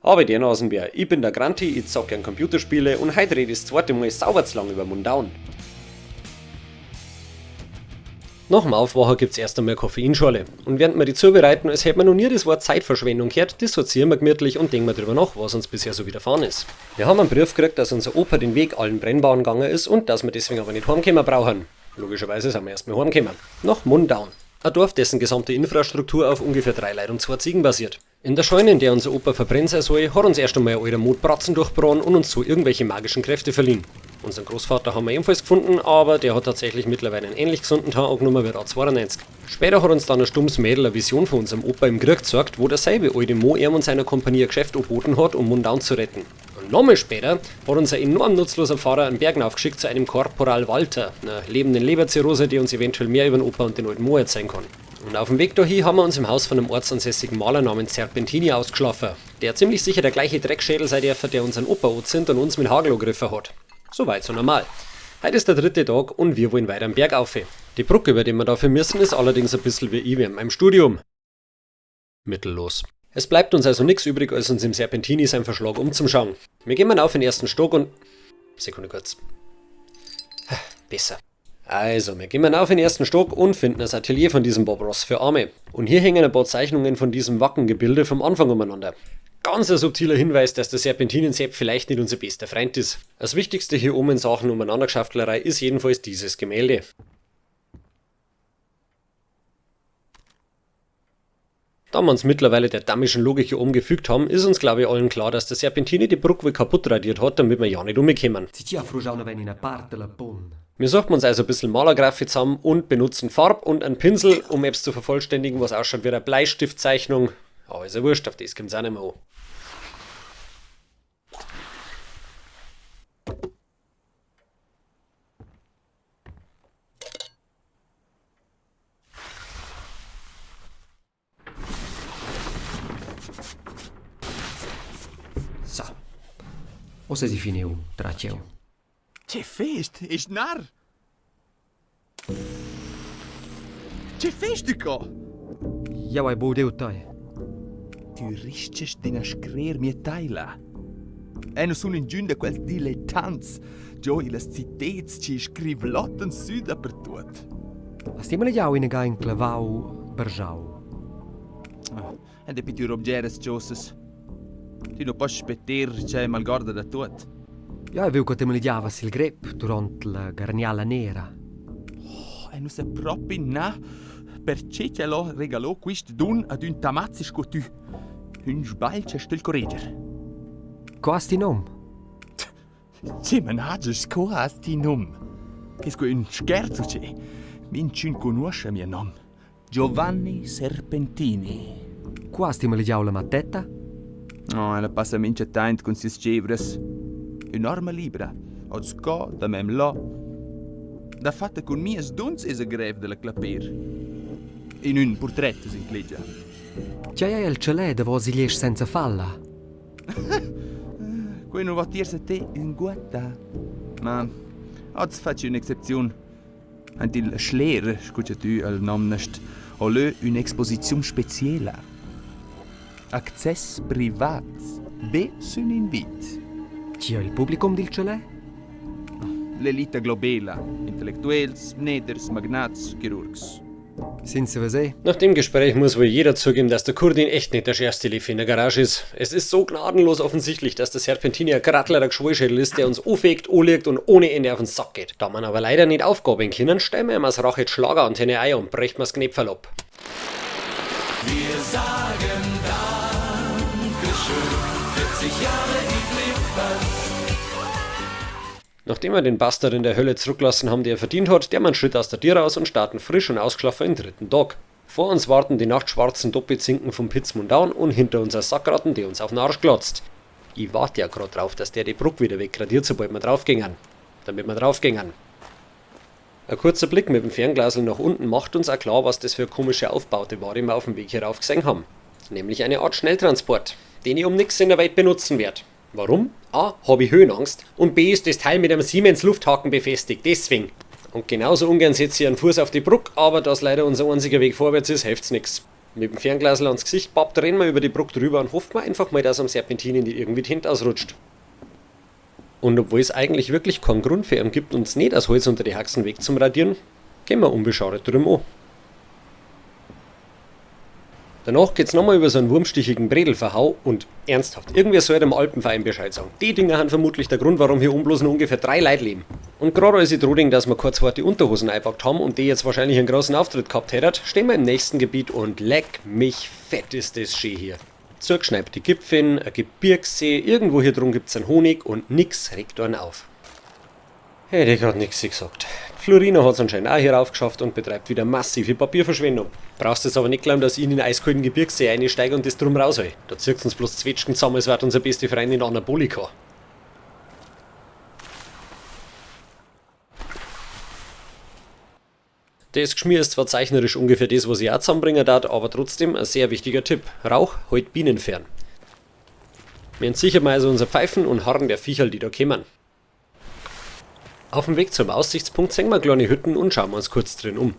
Habe der Nasenbär, ich bin der Granti, ich zock gern Computerspiele und heute rede ich das zweite Mal sauber zu lang über Mundaun. Nach dem Aufwachen gibt's erst einmal Koffeinschorle. Und während wir die zubereiten, als hätten wir noch nie das Wort Zeitverschwendung gehört, dissoziieren wir gemütlich und denken wir drüber nach, was uns bisher so widerfahren ist. Wir haben einen Brief gekriegt, dass unser Opa den Weg allen Brennbaren gegangen ist und dass wir deswegen aber nicht heimkommen brauchen. Logischerweise sind wir erstmal heimgekommen. Nach Mundaun. Ein Dorf, dessen gesamte Infrastruktur auf ungefähr 3 Leute und 2 Ziegen basiert. In der Scheune, in der unser Opa verbrennt sein soll, hat uns erst einmal ein alter Mut Bratzen durchbrochen und uns so irgendwelche magischen Kräfte verliehen. Unseren Großvater haben wir ebenfalls gefunden, aber der hat tatsächlich mittlerweile einen ähnlich gesunden Tag angenommen wie der A92. Später hat uns dann ein stummes Mädel eine Vision von unserem Opa im Krieg gezeigt, wo derselbe alte Mo ihm und seiner Kompanie ein Geschäft angeboten hat, um Mundaun zu retten. Und nochmal später hat unser enorm nutzloser Pfarrer einen Berg aufgeschickt zu einem Korporal Walter, einer lebenden Leberzirrhose, die uns eventuell mehr über den Opa und den alten Mo erzählen kann. Und auf dem Weg dahin haben wir uns im Haus von einem ortsansässigen Maler namens Serpentini ausgeschlafen, der ziemlich sicher der gleiche Dreckschädel sei der, der unseren Opa anzündet und uns mit Hagel angegriffen hat. Soweit so normal. Heute ist der dritte Tag und wir wollen weiter am Berg auf. Die Brücke, über die wir dafür müssen, ist allerdings ein bisschen wie ich während meinem Studium. Mittellos. Es bleibt uns also nichts übrig, als uns im Serpentini sein Verschlag umzuschauen. Wir gehen mal auf den ersten Stock und... Sekunde kurz. Besser. Also, wir gehen mal auf den ersten Stock und finden das Atelier von diesem Bob Ross für Arme. Und hier hängen ein paar Zeichnungen von diesem Wackengebilde vom Anfang umeinander. Ganz ein subtiler Hinweis, dass der Serpentinensepp vielleicht nicht unser bester Freund ist. Das Wichtigste hier oben in Sachen Umeinandergeschaftlerei ist jedenfalls dieses Gemälde. Da wir uns mittlerweile der dammischen Logik hier oben gefügt haben, ist uns glaube ich allen klar, dass der Serpentini die Brücke wohl kaputt radiert hat, damit wir ja nicht umkommen. Wir suchen uns also ein bisschen Malergrafik zusammen und benutzen Farb und einen Pinsel, um etwas zu vervollständigen, was ausschaut wie eine Bleistiftzeichnung. Aber ist ja wurscht, auf das kommt's auch nicht mehr an. Sa. Ussa esi finiu, tratg jeu. Tge fest? Es narr? Tge fest ti co? Jau hai buc udiu tei. Tü ris-chast d'ina screr mia taila. Eu nu sun ingün da quels dilettants giò illas citeds chi scrivlottan sü dapertuot. Has ti malegiau inaga in clavau bargiau? E dapi tü robgeras chosas. Tü nu post spetter ch'eu m'algorda da tuot. Jeu hai viu co ti malegiavas sil grep duront la garniala nera. Oh, eu nu sa propi na perche ch'el ho regalò quist dun ad ün tamazzi sco tü. Ün sbagl cha stögl correger. Co has ti num? Che managias, co has ti num? Es que ün scherz u che? Minchün cugnuoscha mia nom. Giovanni Serpentini. Cu has ti malegiau la mattetta? Oh, ella passa minchatant cun sias tschevras. Ün'orma libra, hoz co, damem là. Dafatta cun mias duns esa grev da la clapir. In ün purtret s'inclegia. Tgei ei il tschalè davos igl esch senza falla? Quei nu va tiers a te ünguotta. Ma oz fatsch ün'excepziun. Aint il schler, scu cha tü al nomnast, ho lö ün'exposiziun speciela. Access privat be sün invit. Chi ei il publicum dil tschalè? L'elita globela, intellectuels, mneders, magnats, chirurgs. Senza veser. Nach dem Gespräch muss wohl jeder zugeben, dass der Kurdin echt nicht der schärfste Leffe in der Garage ist. Es ist so gnadenlos offensichtlich, dass der Serpentini ein grattlerer Geschwollschädel ist, der uns anfegt, anlügt und ohne Ende auf den Sack geht. Da man aber leider nicht aufgabeln können, stellen wir ihm als Rache die Schlagerantenne ein und brechen wir's Knäpferl ab. Wir sagen Dankeschön, 40 Jahre die Flippers. Nachdem wir den Bastard in der Hölle zurücklassen haben, die er verdient hat, der man einen Schritt aus der Tür raus und starten frisch und ausgeschlafen in den dritten Tag. Vor uns warten die nachtschwarzen Doppelzinken vom Piz Mundaun und hinter uns ein Sackratten, der uns auf den Arsch glotzt. Ich warte ja grad drauf, dass der die Brücke wieder wegradiert, sobald wir draufgingen. Damit wir draufgingen. Ein kurzer Blick mit dem Fernglasl nach unten macht uns auch klar, was das für eine komische Aufbaute war, die wir auf dem Weg hierauf gesehen haben. Nämlich eine Art Schnelltransport, den ich um nix in der Welt benutzen werd. Warum? A. Hab ich Höhenangst und B. ist das Teil mit einem Siemens Lufthaken befestigt, deswegen. Und genauso ungern setze ich einen Fuß auf die Brücke, aber da es leider unser einziger Weg vorwärts ist, hilft's nix. Mit dem Fernglasl ans Gesicht pappt, rennen wir über die Brücke drüber und hoffen wir einfach mal, dass am Serpentinen nicht irgendwie die Hände ausrutscht. Und obwohl es eigentlich wirklich keinen Grund für ihn gibt, uns nicht das Holz unter die Haxen weg zum Radieren, gehen wir unbeschadet drüben an. Danach geht's nochmal über so einen wurmstichigen Bredelverhau und ernsthaft, irgendwer soll dem Alpenverein Bescheid sagen. Die Dinger haben vermutlich der Grund, warum hier oben bloß nur ungefähr 3 Leute leben. Und gerade als ich droh, dass wir kurz die Unterhosen eingepackt haben und die jetzt wahrscheinlich einen großen Auftritt gehabt hätten, stehen wir im nächsten Gebiet und leck mich fett ist das schön hier. Zugeschneibte Gipfeln, ein Gebirgssee, irgendwo hier drum gibt's einen Honig und nix regt einen auf. Hätte ich grad nix gesagt. Florina hat's anscheinend auch hier raufgeschafft und betreibt wieder massive Papierverschwendung. Brauchst jetzt aber nicht glauben, dass ich in den eiskalten Gebirgssee einsteige und das drum raushol. Da zirkt's uns bloß Zwetschgen zusammen, als wär unsere beste Freundin Anabolika. Das Geschmier ist zwar zeichnerisch ungefähr das, was ich auch zusammenbringen darf, aber trotzdem ein sehr wichtiger Tipp. Rauch hält Bienen fern. Wir entsichern mal also unser Pfeifen und harren der Viecherl, die da kämen. Auf dem Weg zum Aussichtspunkt sehen wir kleine Hütten und schauen uns kurz drin um.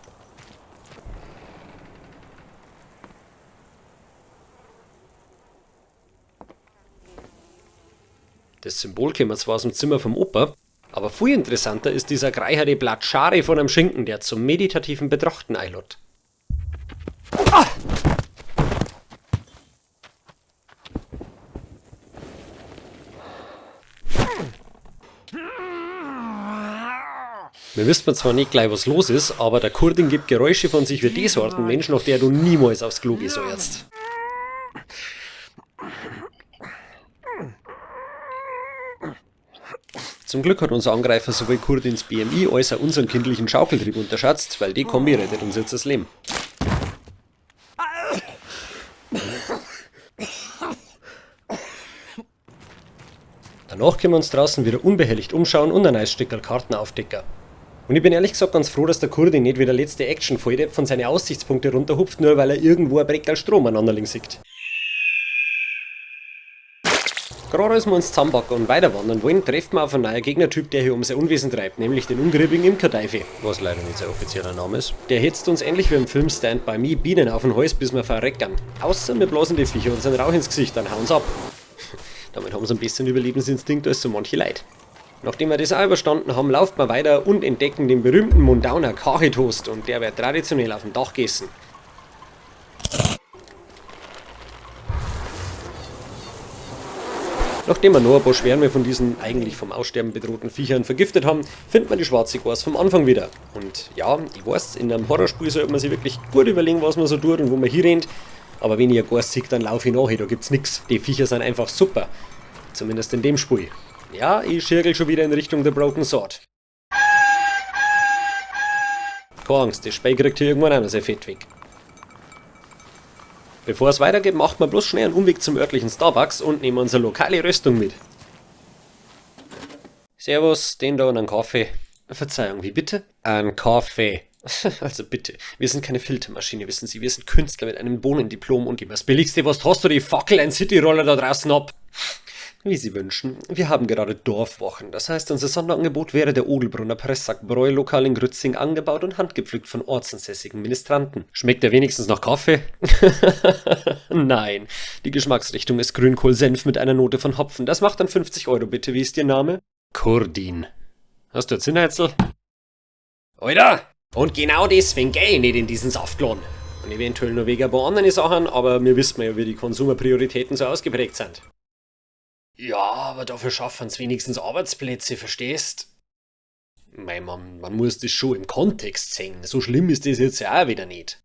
Das Symbol kennen wir zwar aus dem Zimmer vom Opa, aber viel interessanter ist dieser greiherte Blatt Schare von einem Schinken, der zum meditativen Betrachten einlädt. Ah! Wir wissen zwar nicht gleich, was los ist, aber der Kurdin gibt Geräusche von sich wie die Sorten Mensch, nach der du niemals aufs Klo gehst sollst. Zum Glück hat unser Angreifer sowohl Kurdins BMI als auch unseren kindlichen Schaukeltrieb unterschätzt, weil die Kombi rettet uns jetzt das Leben. Danach können wir uns draußen wieder unbehelligt umschauen und ein neues Stückerl Karten aufdecken. Und ich bin ehrlich gesagt ganz froh, dass der Kurdin nicht wie der letzte Action-Volldepp von seinen Aussichtspunkte runterhupft, nur weil er irgendwo ein Breckerl Strom aneinander links sieht. Gerade als wir uns zusammenpacken und weiter wandern wollen, treffen wir auf einen neuen Gegnertyp, der hier um sein Unwesen treibt, nämlich den ungriebigen Imkerteufel, was leider nicht sein offizieller Name ist. Der hetzt uns endlich wie im Film Stand By Me Bienen auf den Hals, bis wir verreckern. Außer wir blasen die Viecher unseren Rauch ins Gesicht, dann hauen sie ab. Damit haben sie ein bisschen Überlebensinstinkt als so manche Leute. Nachdem wir das auch überstanden haben, laufen wir weiter und entdecken den berühmten Mundauner Kachetoast und der wird traditionell auf dem Dach gegessen. Nachdem wir noch ein paar Schwärme von diesen eigentlich vom Aussterben bedrohten Viechern vergiftet haben, findet man die schwarze Gors vom Anfang wieder. Und ja, ich weiß, in einem Horrorspiel sollte man sich wirklich gut überlegen, was man so tut und wo man hinrennt. Aber wenn ihr Gors sieht, dann lauf ich nach, da gibt's nix. Die Viecher sind einfach super. Zumindest in dem Spiel. Ja, ich schirgel schon wieder in Richtung The Broken Sword. Keine Angst, das Spiel kriegt hier irgendwann auch noch sein Fett weg. Bevor es weitergeht, macht man bloß schnell einen Umweg zum örtlichen Starbucks und nehmen unsere lokale Röstung mit. Servus, den da und einen Kaffee. Verzeihung, wie bitte? Ein Kaffee. Also bitte, wir sind keine Filtermaschine, wissen Sie, wir sind Künstler mit einem Bohnendiplom und geben das Billigste, was hast du, die Fackel, ein Cityroller da draußen ab? Wie Sie wünschen. Wir haben gerade Dorfwochen. Das heißt, unser Sonderangebot wäre der Odelbrunner Pressack-Bräu-Lokal in Grützing, angebaut und handgepflückt von ortsansässigen Ministranten. Schmeckt er wenigstens nach Kaffee? Nein. Die Geschmacksrichtung ist Grünkohl-Senf mit einer Note von Hopfen. Das macht dann 50 Euro, bitte. Wie ist Ihr Name? Kurdin. Hast du ein Zinnheizel? Alter! Und genau deswegen geh ich nicht in diesen Saftladen. Und eventuell nur wegen ein paar anderen Sachen, aber wir wissen ja, wie die Konsumerprioritäten so ausgeprägt sind. Ja, aber dafür schaffen's wenigstens Arbeitsplätze, verstehst? Mei, man muss das schon im Kontext sehen. So schlimm ist das jetzt ja auch wieder nicht.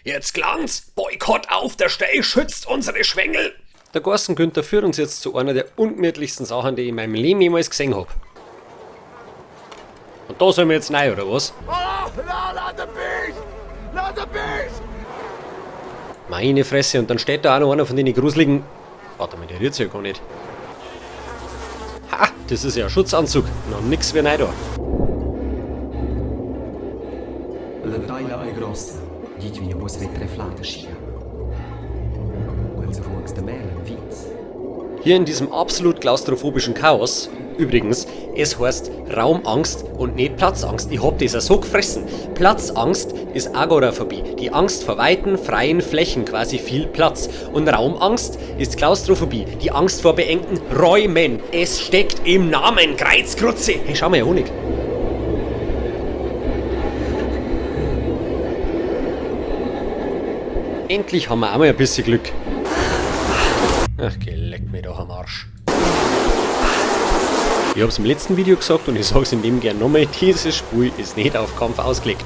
Jetzt klang's! Boykott auf der Stelle schützt unsere Schwengel! Der Gorsen Günther führt uns jetzt zu einer der ungemütlichsten Sachen, die ich in meinem Leben jemals gesehen hab. Und da sollen wir jetzt rein, oder was? Oh, no, not the beast! Not the beast! Meine Fresse, und dann steht da auch noch einer von den gruseligen... Warte mal, der rührt sich ja gar nicht. Ha, das ist ja ein Schutzanzug. Noch nix wie neu da. La taila è grossa, dit vegna buca saver treflada schia. Quels ruogs da mel en vits. Hier in diesem absolut klaustrophobischen Chaos, übrigens, es heißt Raumangst und nicht Platzangst. Ich hab das auch so gefressen. Platzangst ist Agoraphobie, die Angst vor weiten, freien Flächen, quasi viel Platz. Und Raumangst ist Klaustrophobie, die Angst vor beengten Räumen. Es steckt im Namen, Kreuzkrutze. Hey, schau mal, Honig. Endlich haben wir auch mal ein bisschen Glück. Ach, geleck mich doch am Arsch. Ich hab's im letzten Video gesagt und ich sag's in dem gern nochmal, dieses Spiel ist nicht auf Kampf ausgelegt.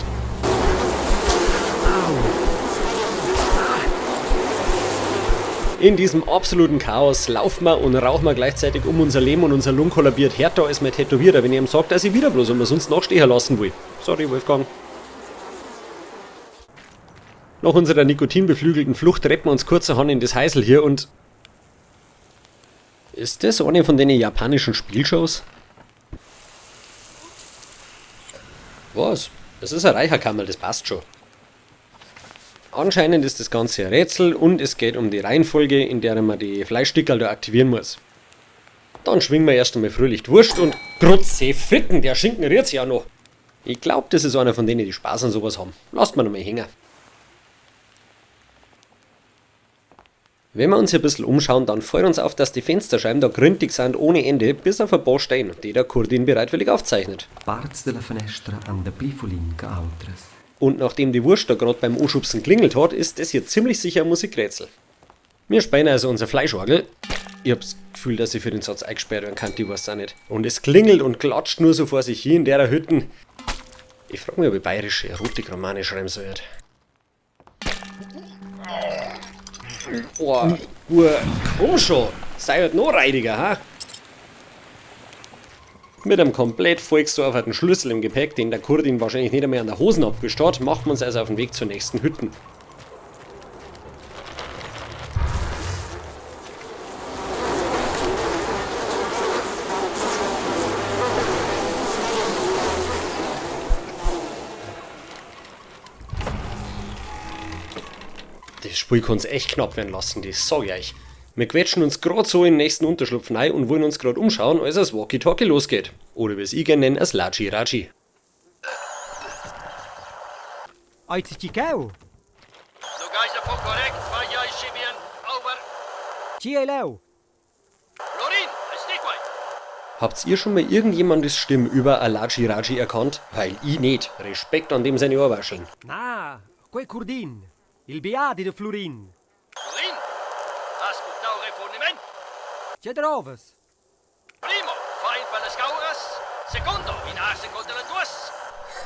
In diesem absoluten Chaos laufen wir und rauchen wir gleichzeitig um unser Leben und unser Lung kollabiert härter als mein Tätowierer, wenn ich ihm sagt, dass ich wieder bloß umsonst nachstehen lassen will. Sorry, Wolfgang. Nach unserer nikotinbeflügelten Flucht retten wir uns kurzerhand in das Heisel hier und... Ist das eine von den japanischen Spielshows? Was? Das ist ein Reicherkammerl, das passt schon. Anscheinend ist das Ganze ein Rätsel und es geht um die Reihenfolge, in der man die Fleischstickerl da aktivieren muss. Dann schwingen wir erst einmal fröhlich die Wurst und Grutze Fritten, der Schinken rührt sich ja noch. Ich glaub, das ist einer von denen, die Spaß an sowas haben. Lasst mal noch mal hängen. Wenn wir uns hier ein bisschen umschauen, dann fällt uns auf, dass die Fensterscheiben da gründig sind ohne Ende, bis auf ein paar Steine, die der Kurdin bereitwillig aufzeichnet. Parts della fenestra han dapli fulin che autras. Und nachdem die Wurst da grad beim Anschubsen klingelt hat, ist das hier ziemlich sicher ein Musikrätsel. Wir speien also unser Fleischorgel. Ich hab's Gefühl, dass ich für den Satz eingesperrt werden kann, die weiß auch nicht. Und es klingelt und klatscht nur so vor sich hin in der Hütten. Ich frag mich, ob ich bayerische Erotikromane schreiben soll. Oh, komm schon, sei halt noch reidiger, ha? Mit einem komplett vollgesäuferten Schlüssel im Gepäck, den der Kurdin wahrscheinlich nicht einmal an der Hosen abgewischt hat, macht man's also auf den Weg zur nächsten Hütten. Das Spiel kann's echt knapp werden lassen, das sag ich euch. Wir quetschen uns grad so in den nächsten Unterschlupf rein und wollen uns grad umschauen, als das Walkie-Talkie losgeht. Oder wie es ich gern nenne, als Lachi Rachi. Habt ihr schon mal irgendjemandes Stimme über Alaji Raji erkannt? Weil ich nicht. Respekt an dem seine Ohrwascheln. Na, quei Curdin. Il biadi de Florin. Florin? Has portau reforniment? Che trovas? Primo, fein per las gauras. Secondo, in ase contra la tuas.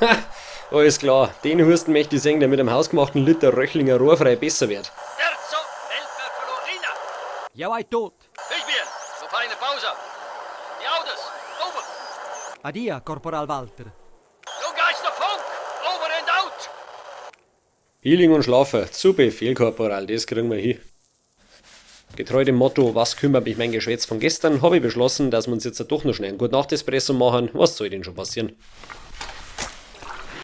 Ha, alles klar. Den Hursten möchte ich sehen, der mit einem hausgemachten Liter Röchlinger rohrfrei besser wird. Terzo, mel per Florina. Ja, ei tot. Ich bien, so feine Pause. Die Autos, over. Adia, Corporal Walter. Nun Geister Funk, over and out. Healing und Schlafen, zu Befehl, Korporal, das kriegen wir hin. Getreu dem Motto, was kümmert mich mein Geschwätz von gestern, habe ich beschlossen, dass wir uns jetzt doch noch schnell einen Gute-Nacht-Espresso machen. Was soll denn schon passieren?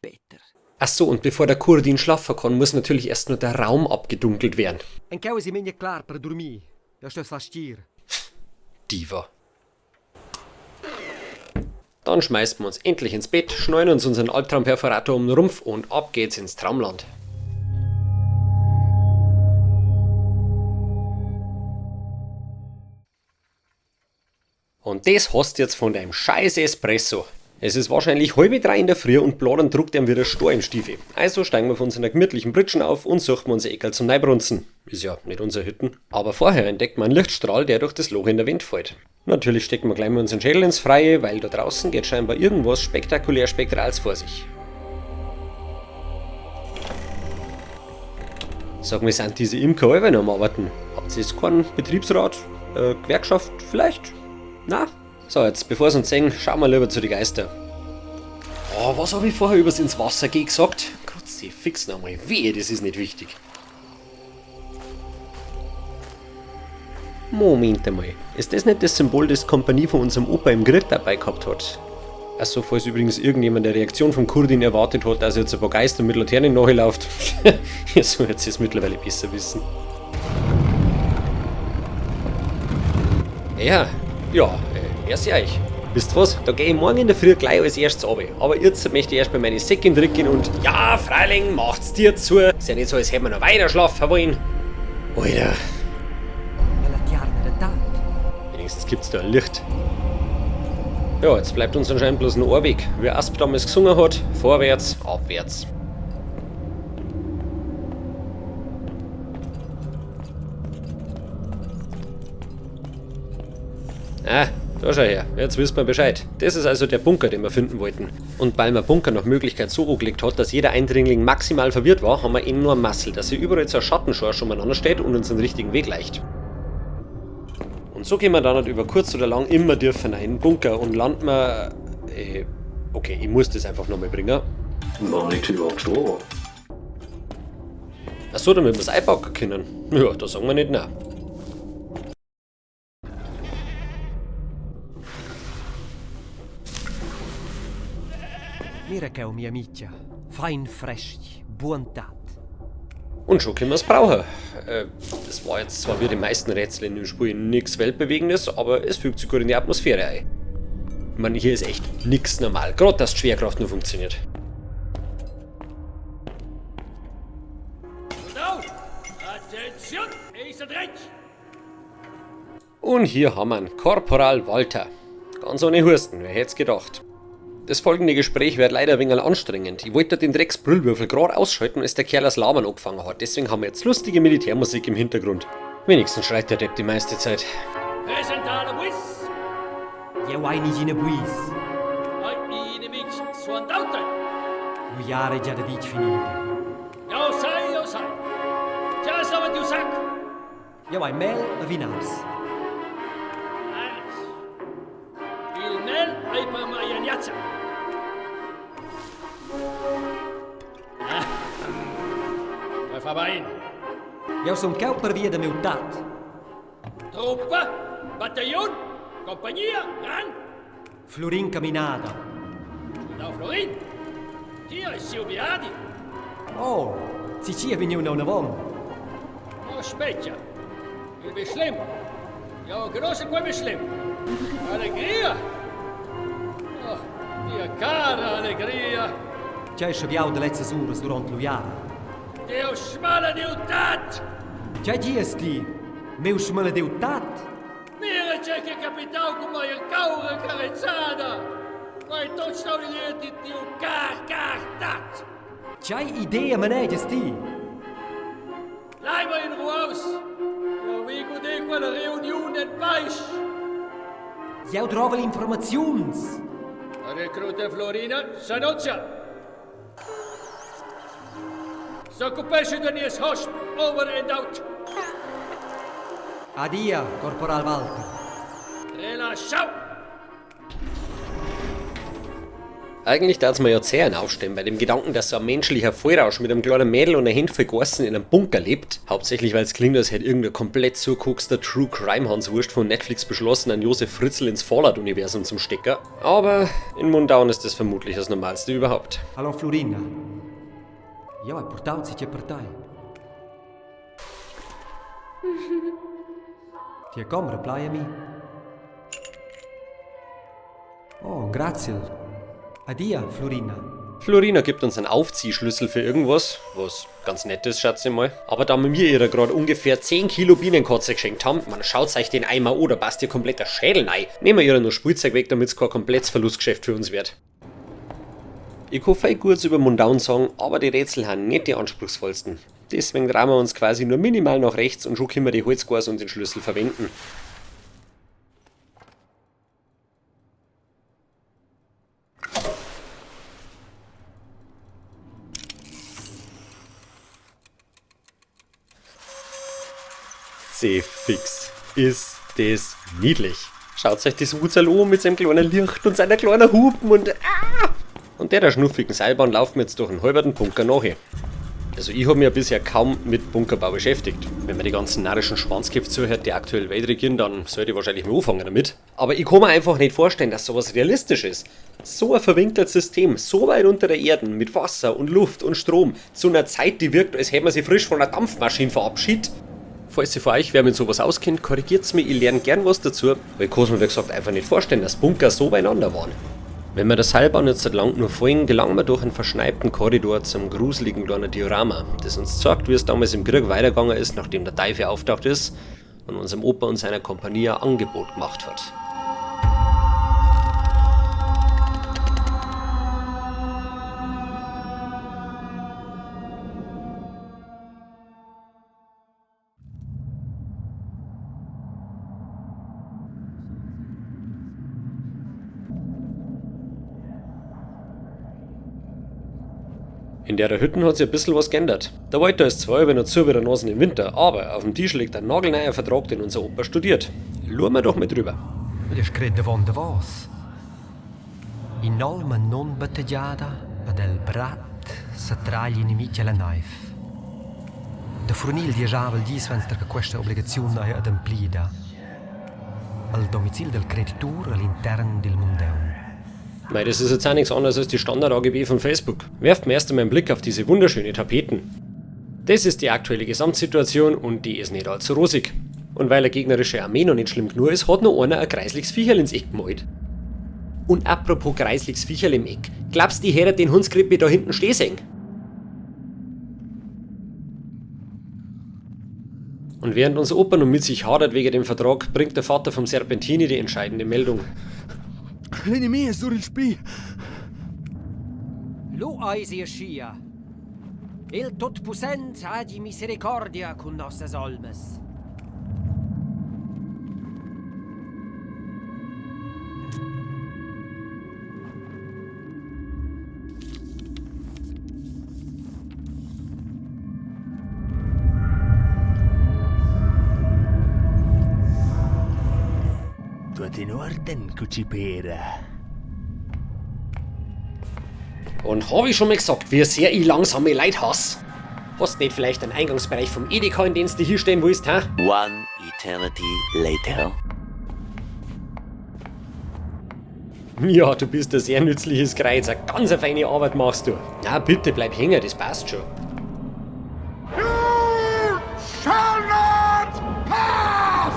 Peter. Ach so, und bevor der Kurdin schlafen kann, muss natürlich erst nur der Raum abgedunkelt werden. En cheu si megna clar per dormir. Ja sto la stir. Diva. Dann schmeißen wir uns endlich ins Bett, schnallen uns unseren Albtraumperforator um den Rumpf und ab geht's ins Traumland. Und das hast du jetzt von deinem scheiß Espresso. Es ist wahrscheinlich 2:30 in der Früh und Bladern druckt ihm wieder Stor im Stiefel. Also steigen wir von unserer gemütlichen Britschen auf und suchen unser Eckerl zum Neubrunzen. Ist ja nicht unser Hütten. Aber vorher entdeckt man einen Lichtstrahl, der durch das Loch in der Wand fällt. Natürlich stecken wir gleich mal unseren Schädel ins Freie, weil da draußen geht scheinbar irgendwas spektakulär Spektrales vor sich. Sag mal, sind diese Imker alle noch am Arbeiten? Habt ihr jetzt keinen Betriebsrat? Gewerkschaft vielleicht? Na? So, jetzt bevor sie uns sehen, schauen wir lieber zu den Geistern. Oh, was hab ich vorher übers ins Wasser gehen gesagt? Grüezi, fix nochmal. Wehe, das ist nicht wichtig. Moment einmal. Ist das nicht das Symbol, das die Kompanie von unserem Opa im Grill dabei gehabt hat? Achso, falls übrigens irgendjemand eine Reaktion vom Kurdin erwartet hat, dass er jetzt ein paar Geister mit Laternen nachläuft. Ihr solltet es mittlerweile besser wissen. Ja, ja, merci euch. Wisst was, da geh ich morgen in der Früh gleich als erstes runter. Aber jetzt möchte ich erstmal meine Säcke drücken und ja, Freiling, macht's dir zu. Ist ja nicht so, als hätten wir noch weiter schlafen wollen. Alter, La latiarna da tat. wenigstens gibt's da ein Licht. Ja, jetzt bleibt uns anscheinend bloß noch ein Weg. Wie Asp damals gesungen hat, vorwärts, abwärts. Ah, da schau her, jetzt wissen wir Bescheid. Das ist also der Bunker, den wir finden wollten. Und weil man Bunker nach Möglichkeit so angelegt hat, dass jeder Eindringling maximal verwirrt war, haben wir enorm Massel, dass hier überall so ein Schattenschorsch umeinander steht und uns den richtigen Weg leicht. Und so gehen wir dann halt über kurz oder lang immer dürfen in den Bunker und landen wir. Okay, ich muss das einfach nochmal bringen. Warum liegt hier überhaupt Stroh? Achso, damit wir es einpacken können. Ja, da sagen wir nicht nein. Mira cheu, mia amica. Fein fresc, buon tat. Und schon können wir es brauchen. Das war jetzt zwar wie die meisten Rätsel in dem Spiel nichts Weltbewegendes, aber es fügt sich gut in die Atmosphäre ein. Ich meine, hier ist echt nix normal, gerade dass die Schwerkraft nur funktioniert. Now, attention, is dretg. Und hier haben wir einen Korporal Walter. Ganz ohne Husten, wer hätt's gedacht. Das folgende Gespräch wird leider ein wenig anstrengend. Ich wollte den Drecksbrüllwürfel gerade ausschalten, als der Kerl das Labern angefangen hat. Deswegen haben wir jetzt lustige Militärmusik im Hintergrund. Wenigstens schreit der Depp die meiste Zeit. Presentale buis, Jeu hai nigina buis. ai inimics suandaute. L'uiara è già da ditg finida. Eu sai, eu sai. Già savet du sac. Jeu hai mel e vinars. Ars. Il mel ei per mei agnazza. Ah. Me fa bein. Jeu sun cheu pervia da meu tat. Truppa, battaglion, compagnia, rang. Florin Caminada. Soldau Florin. Ti eis siu biadi. Oh, Cicia vegniu neunavon. Oh, specchia. Il beschlim. Ja, conosce quel beschlim. Allegria. Oh, mia cara allegria. Tgei schabiau da lezzas uras duront l'uiara? Deu smaladeu tat. Tgei dias ti? Meu smaladeu tat? Mira c'è che capitau con mia caura carezzata. Quai tot stau di tiu car car tat. Tgei idea manegias ti? Leiber in Ruaus. Eu vi de quella reuniun en país. Jeu drovel informaziuns. Recruta Florina s'annuncia. S'occupesce de nies hosp, over and out. Adia, Corporal Walter. Relaxau. Eigentlich darf's mir ja Zehen aufstehen bei dem Gedanken, dass so ein menschlicher Vollrausch mit einem kleinen Mädel und einer Handvoll Gorsen in einem Bunker lebt. Hauptsächlich, weil's klingt, als hätte irgendein komplett zurkuckster True Crime Hanswurst von Netflix beschlossen, einen Josef Fritzl ins Fallout-Universum zum Stecker. Aber in Mundaun ist das vermutlich das Normalste überhaupt. Hallo Florina. Jeu hai purtau zatgei per tei. Tia combra plai a mi. Oh, graziel. Adia, Florina. Florina gibt uns einen Aufziehschlüssel für irgendwas, was ganz nett ist, schätze ich mal. Aber da wir mir ihrer gerade ungefähr 10 Kilo Bienenkotze geschenkt haben, man schaut euch den Eimer an, da passt ihr kompletter Schädel rein. Nehmen wir ihr nur Spielzeug weg, damit's kein komplettes Verlustgeschäft für uns wird. Ich kann viel Gutes über Mundaun sagen, aber die Rätsel sind nicht die anspruchsvollsten. Deswegen drehen wir uns quasi nur minimal nach rechts und schon können wir die Holzgas und den Schlüssel verwenden. C-Fix. Ist das niedlich. Schaut euch das Wutzel an mit seinem kleinen Licht und seiner kleinen Hupen und... Ah! Und der schnuffigen Seilbahn laufen wir jetzt durch einen halberten Bunker nach. Also ich hab mich ja bisher kaum mit Bunkerbau beschäftigt. Wenn man die ganzen narrischen Schwanzköpfe zuhört, die aktuell Welt regieren, dann sollte ich wahrscheinlich mal anfangen damit. Aber ich kann mir einfach nicht vorstellen, dass sowas realistisch ist. So ein verwinkeltes System, so weit unter der Erde, mit Wasser und Luft und Strom, zu einer Zeit, die wirkt, als hätte man sich frisch von einer Dampfmaschine verabschiedet. Falls sich von euch wer mit sowas auskennt, korrigiert's mir, ich lerne gern was dazu, weil ich kann's mir wie gesagt einfach nicht vorstellen, dass Bunker so beieinander waren. Wenn wir der Seilbahn jetzt lang nur folgen, gelangen wir durch einen verschneiten Korridor zum gruseligen kleinen Diorama, das uns zeigt, wie es damals im Krieg weitergegangen ist, nachdem der Teufel auftaucht ist und unserem Opa und seiner Kompanie ein Angebot gemacht hat. In der Hütten hat sich ein bisschen was geändert. Der Walter ist zwar über noch zu wie der Nasen im Winter, aber auf dem Tisch liegt ein nagelneuer Vertrag, den unser Opa studiert. Schauen wir doch mal drüber. Ed es cred davon de vos. In olma non battegiada ad el brat se tragli nemici alla naif. De fornil diejava il di suenter che questa obligaziun ei ademplida. Al domicil del creditur all'intern dil mundeun. Mei, das ist jetzt auch nichts anderes als die Standard-AGB von Facebook. Werft mir erst einmal einen Blick auf diese wunderschönen Tapeten. Das ist die aktuelle Gesamtsituation und die ist nicht allzu rosig. Und weil eine gegnerische Armee noch nicht schlimm genug ist, hat noch einer ein kreisliches Viecherl ins Eck gemalt. Und apropos kreisliches Viecherl im Eck, glaubst die Herren den Hundskrippe da hinten stehen sehen? Und während unser Opa nun mit sich hadert wegen dem Vertrag, bringt der Vater vom Serpentini die entscheidende Meldung. L'ennemi è sur il spi. Lu eisi aschia. Il Tutpussent hagi misericordia cun nossas olmas. Tuot in uorden, cucipera. Und hab ich schon mal gesagt, wie sehr ich langsame Leute hasse? Hast nicht vielleicht einen Eingangsbereich vom Edeka, in den du hier stehen willst, hä? One eternity later. Ja, du bist ein sehr nützliches Kreuz. Eine ganz feine Arbeit machst du. Na, bitte bleib hängen, das passt schon. You shall not pass!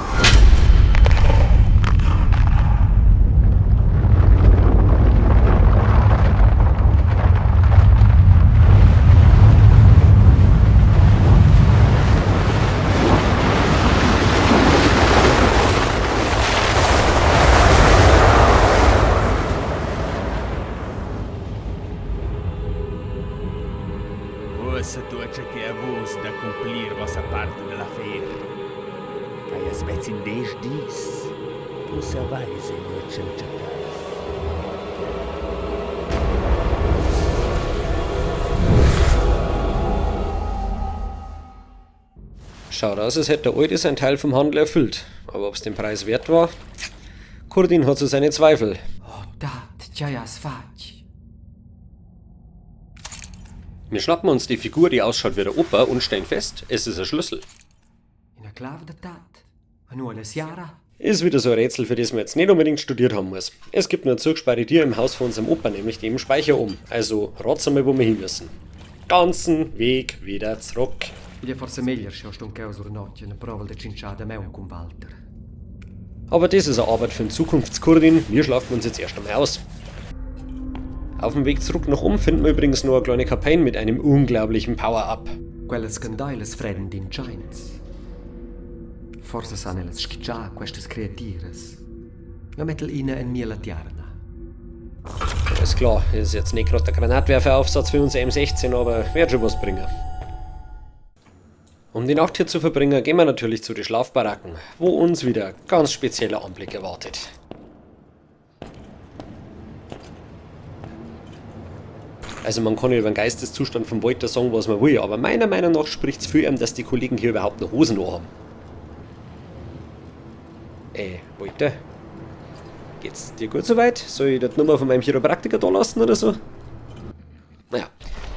Uossa tuocha che a vus da cumplir vossa parte della fer. Ai aspets in desch dis. Ussa vais in nuot ch'eu chattais. Schaut aus, als hätte der Alte seinen Teil vom Handel erfüllt. Aber ob's den Preis wert war? Kurdin hat so seine Zweifel. Oh, dat, tgei has fatg? Wir schnappen uns die Figur, die ausschaut wie der Opa, und stellen fest, es ist ein Schlüssel. Ina clav da tat. A nua la siara? Ist wieder so ein Rätsel, für das man jetzt nicht unbedingt studiert haben muss. Es gibt nur eine zugesperrte Tür im Haus von unserem Opa, nämlich dem Speicher um. Also rat's einmal, wo wir hin müssen. Ganzen Weg wieder zurück. Igl è forse meglier sche jeu stun cheu sur notg e provel da tschintschar damaun cun Walter. Aber das ist eine Arbeit für den Zukunftskurdin. Wir schlafen uns jetzt erst einmal aus. Auf dem Weg zurück nach oben finden wir übrigens noch eine kleine Kampagne mit einem unglaublichen Power-Up. Quellas candeilas freden d'intscheins. Forse san ellas schitschar questas creatiras. Jeu mettel ina en mia latiarna. Ist klar, ist jetzt nicht gerade der Granatwerferaufsatz für unser M16, aber wird schon was bringen. Um die Nacht hier zu verbringen, gehen wir natürlich zu den Schlafbaracken, wo uns wieder ein ganz spezieller Anblick erwartet. Also man kann ja über den Geisteszustand vom Walter sagen, was man will, aber meiner Meinung nach spricht's für ihn, dass die Kollegen hier überhaupt noch Hosen anhaben. Walter? Geht's dir gut soweit? Soll ich die Nummer von meinem Chiropraktiker da lassen oder so? Naja,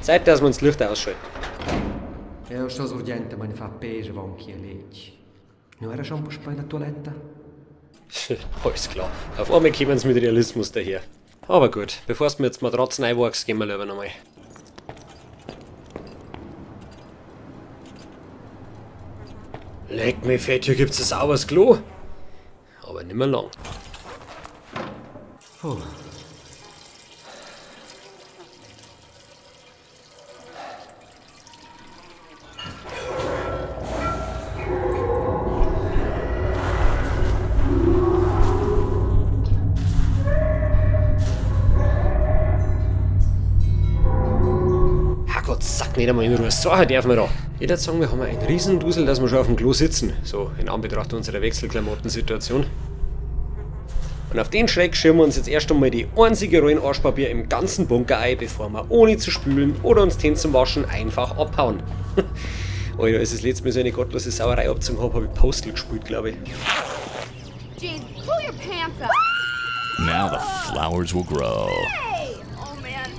Zeit, dass wir uns Licht ausschalten. Eu sto urgente, ma ne fa peso avon ch'ia letg. Nu era schon puspei la toiletta? Alles klar. Auf einmal kommen sie mit Realismus daher. Aber gut, bevor du mir jetzt Matratzen einwachst, gehen wir lieber nochmal. Leck mich fett, hier gibt's ein sauberes Klo. Aber nimmer lang. Puh. Herrgott, sack nicht einmal in Ruhe. So, darf man da. Ich würd sagen, wir haben einen Riesendusel, dass wir schon auf dem Klo sitzen. So, in Anbetracht unserer Wechselklamottensituation. Und auf den Schreck schirmen wir uns jetzt erst einmal die einzige Rollen Arschpapier im ganzen Bunker ein, bevor wir ohne zu spülen oder uns die Hände zu waschen einfach abhauen. Alter, als ich das letzte Mal so eine gottlose Sauerei abgezogen habe, habe ich Postal gespielt, glaube ich. Jeez, pull your pants up. Now the flowers will grow. Hey! Oh man.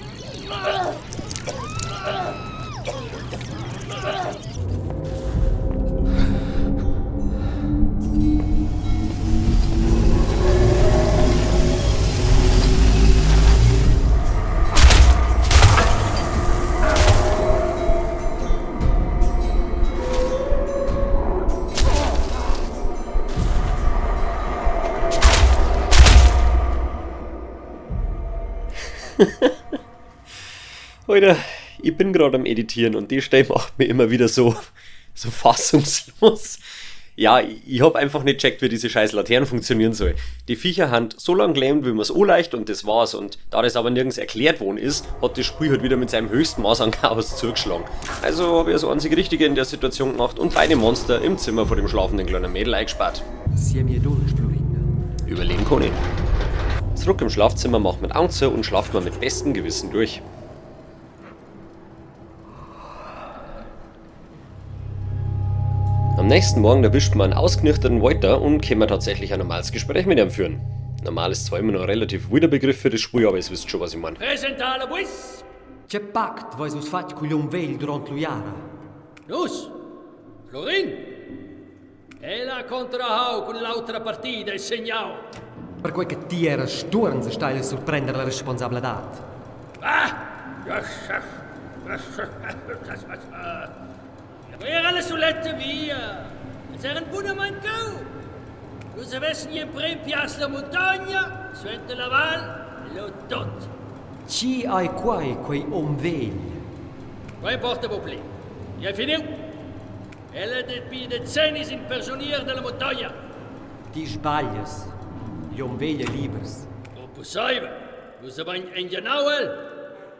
Alter, ich bin gerade am Editieren und die Stelle macht mich immer wieder so fassungslos. Ja, ich hab einfach nicht checkt, wie diese scheiß Laternen funktionieren soll. Die Viecher haben so lange gelähmt, wie man's anleicht und das war's. Und da das aber nirgends erklärt worden ist, hat das Spiel halt wieder mit seinem höchsten Maß an Chaos zugeschlagen. Also hab ich das einzig Richtige in der Situation gemacht und beide Monster im Zimmer vor dem schlafenden kleinen Mädel eingespart. Überleben kann ich. Zurück im Schlafzimmer macht man Augen zu und schlaft man mit bestem Gewissen durch. Am nächsten Morgen erwischt man einen ausgenüchterten Walter und kann man tatsächlich ein normales Gespräch mit ihm führen. Normal ist zwar immer noch ein relativ wilder Begriff für das Spiel, aber ihr wisst schon, was ich meine. Presentala buis! C'è pact vais us fatg cugl hom vegl durant l'uiara. Nus! Florin! Ella contrahau con l'altra partida e segnau. Perquei che ti eras stuorns e stai a surprender la responsabladad. Ah! Era la suletta via. Es era un buona mancau. Nus avessen in prim pias la montagna, suente la val, e lo tot. Ci ai quai quei hom vegl? Quai importa po pli. E è finiu. Ella det pi decennis in personier della montagna. Ti sbaglias. Gli hom vegl è libers. O possiva. Nus avain ingianau el,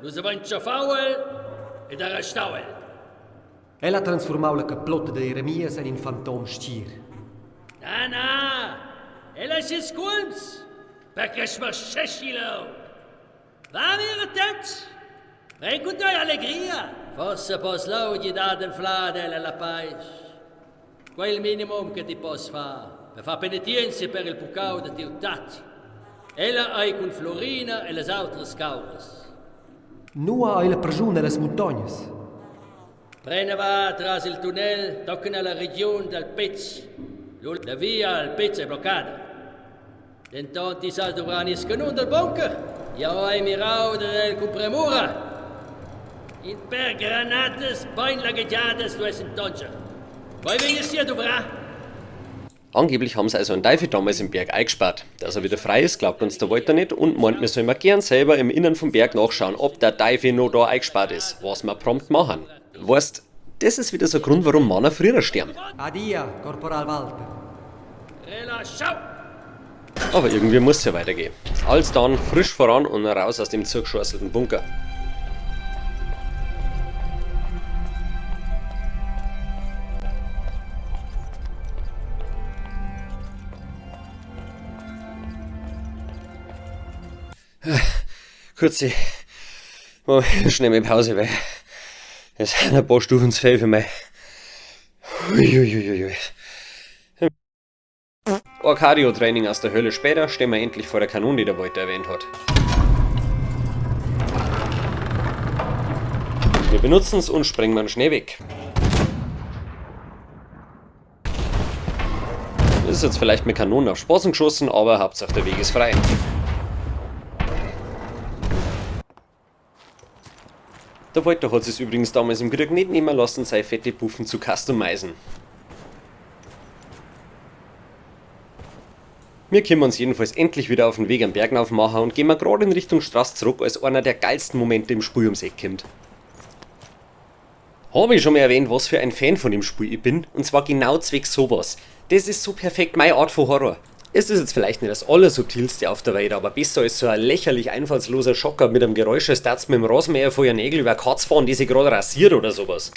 nus avain tschaffau el ed arrestau el. Ella ha transformau la caplotta da Jeremias en in fantom stgir. Na, na, ella es ils culms, perché smarseschi leu. Va mir attents, pren cun tei allegria. Forse pos leu gli dar del flad ella la pace. Quel minimum che ti pos far, per far penitenza per il puccau de tiu tat. Ella ei cun Florina e las outras cauras. Nua ei la praschun nellas muntognas? Preneva tras il tunnel tochen alla regiun dal Piz. La via al Piz è bloccada. Denton ti sas dovrar nies canun dal bunker. Jau hai mirau dad el cun premura. In per granatas bein laghegiadas duessen tonscher. Quei vegnessi a dovrar. Angeblich haben sie also einen Teufel damals im Berg eingespart. Dass er wieder frei ist, glaubt uns der Walter nicht und meint, wir sollen mal gern selber im Innern vom Berg nachschauen, ob der Teufel noch da eingespart ist, was wir prompt machen. Weißt, das ist wieder so ein Grund, warum Männer früher sterben. Adia, Corporal Walter. Relaschau! Aber irgendwie muss es ja weitergehen. Alsdann frisch voran und raus aus dem zugeschasselten Bunker. Kurze, schnell mal Pause, weil es sind ein paar Stufen zu viel für mich. Uiuiuiui. Ein Cardio-Training aus der Hölle später stehen wir endlich vor der Kanone, die der Walter erwähnt hat. Wir benutzen's und sprengen den Schnee weg. Das ist jetzt vielleicht mit Kanonen auf Spaßen geschossen, aber Hauptsache der Weg ist frei. Der Walter hat es übrigens damals im Krieg nicht nehmen lassen, seine fette Puffen zu customizen. Wir können uns jedenfalls endlich wieder auf den Weg am Berg aufmachen und gehen wir gerade in Richtung Straße zurück, als einer der geilsten Momente im Spiel ums Eck kommt. Habe ich schon mal erwähnt, was für ein Fan von dem Spiel ich bin? Und zwar genau zwecks sowas. Das ist so perfekt meine Art von Horror. Es ist jetzt vielleicht nicht das Allersubtilste auf der Welt, aber besser als so ein lächerlich einfallsloser Schocker mit einem Geräusch, als tät's mit dem Rasenmäher vor ihr Nägel über eine Katze fahren, die sich gerade rasiert oder sowas.